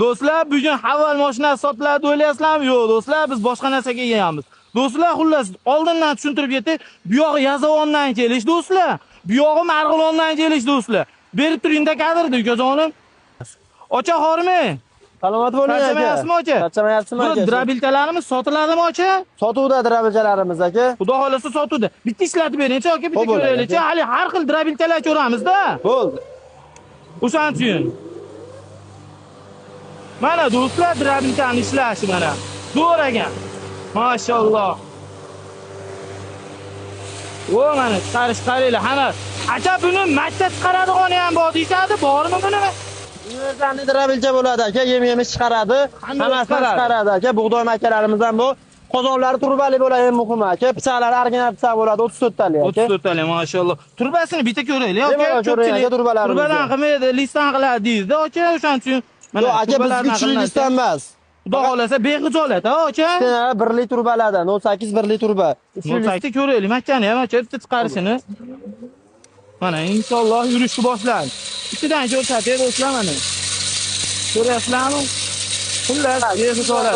Do'stlar, bugun Haval mashinasi sotiladi o'ylayapsizlarmi? Yo'q, do'stlar, biz boshqa narsaga kelganmiz. Do'stlar, xullas, oldindan tushuntirib ketdik. Bu yog'i Yazovondan kelish, do'stlar. Bu yog'i Marg'ilondan kelish, do'stlar. Berib turingda kadrni, ukajonim. Ocha hormi? Salomat bo'ling aka. Charchamayapsizmi aka? Charchamayapsizmi Bu aka? drabilkalarimiz sotiladimi aka? Sotuvda drabilchalarimiz aka. Xudo xolasa sotuvda. Bitta ishlatib beringchi aka, bitta Xo'p, bo'ladi, ko'raylikchi. aka. Hali har xil drabilkalar ko'ramiz-da. Bo'ldi. O'shaning uchun. Mana do'stlar, drabilkani ishlashi mana. Zo'r ekan. Mashalloh. O mana chiqarish qaranglar, hamma. Aka buni makka chiqaradigani ham bor deyishadi, bormi buni? Universalniy drabilcha bo'ladi aka, yem-yemish chiqaradi. Hamma Hammasini chiqaradi. chiqaradi aka. Bug'doy makkalarimiz ham bu. Qozonlari turbali bo'ladi eng muhimi aka. Pichoqlari original pichoq bo'ladi 34 talik aka. 34 talik, mashalloh. Turbasini bitta ko'raylik, aka. Bemalol ko'ring aka, turbalarimizni. Turbadan qilmaydi, listdan qiladi deydi, aka, o'shaning uchun. Mana Yo'q aka, biz turbalardan kuchli qilinadi. listdan emas. Xudo xolasa bexijolat, ha, aka. Stenalar birlik turbalardan, 08 birlik turba. Uchli list- Bitta ko'raylik, makkani ham aka, bitta chiqarishini. Mana inshaalloh yurishni boshladi. Ichidan ko'rsatay do'stlar mana. Ko'ryapsizlarmi? Xullas, bexijolat.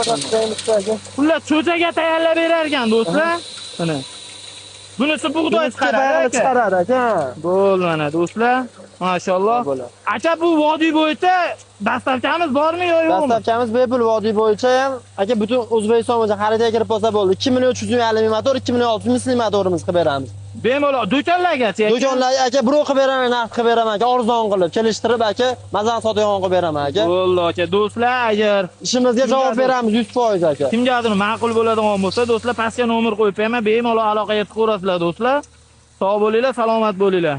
Xullas, cho'chaga tayyorlab berar ekan do'stlar. Mana. Bunisi bug'doy chiqaradi Chiqaradi, aka. chiqaradi aka. Bo'ldi mana do'stlar. Mashalloh. Bo'ladi. Aka bu vodiy bo'yicha dastavkamiz bormi yo yo'qmi? Dastavkamiz bepul vodiy bo'yicha ham aka butun O'zbekiston bo'yicha xaridga kirib bo'lsa bo'ldi. 2 million 300 ming alyumin motor, 2 million 600 ming motorimiz qilib beramiz. Bemalol do'konlargacha. aka? Do'konlarga aka birov qilib beraman, narx qilib beraman aka, arzon qilib, kelishtirib aka, mazani sotadigan qilib beraman aka. Bo'ldi aka, do'stlar, agar Ishimizga javob beramiz 100% aka. kimgadir ma'qul bo'ladigan bo'lsa, do'stlar, pastga nomer qo'yib qo'yaman, bemalol aloqaga chiqaverasizlar do'stlar. Sog' bo'linglar, salomat bo'linglar.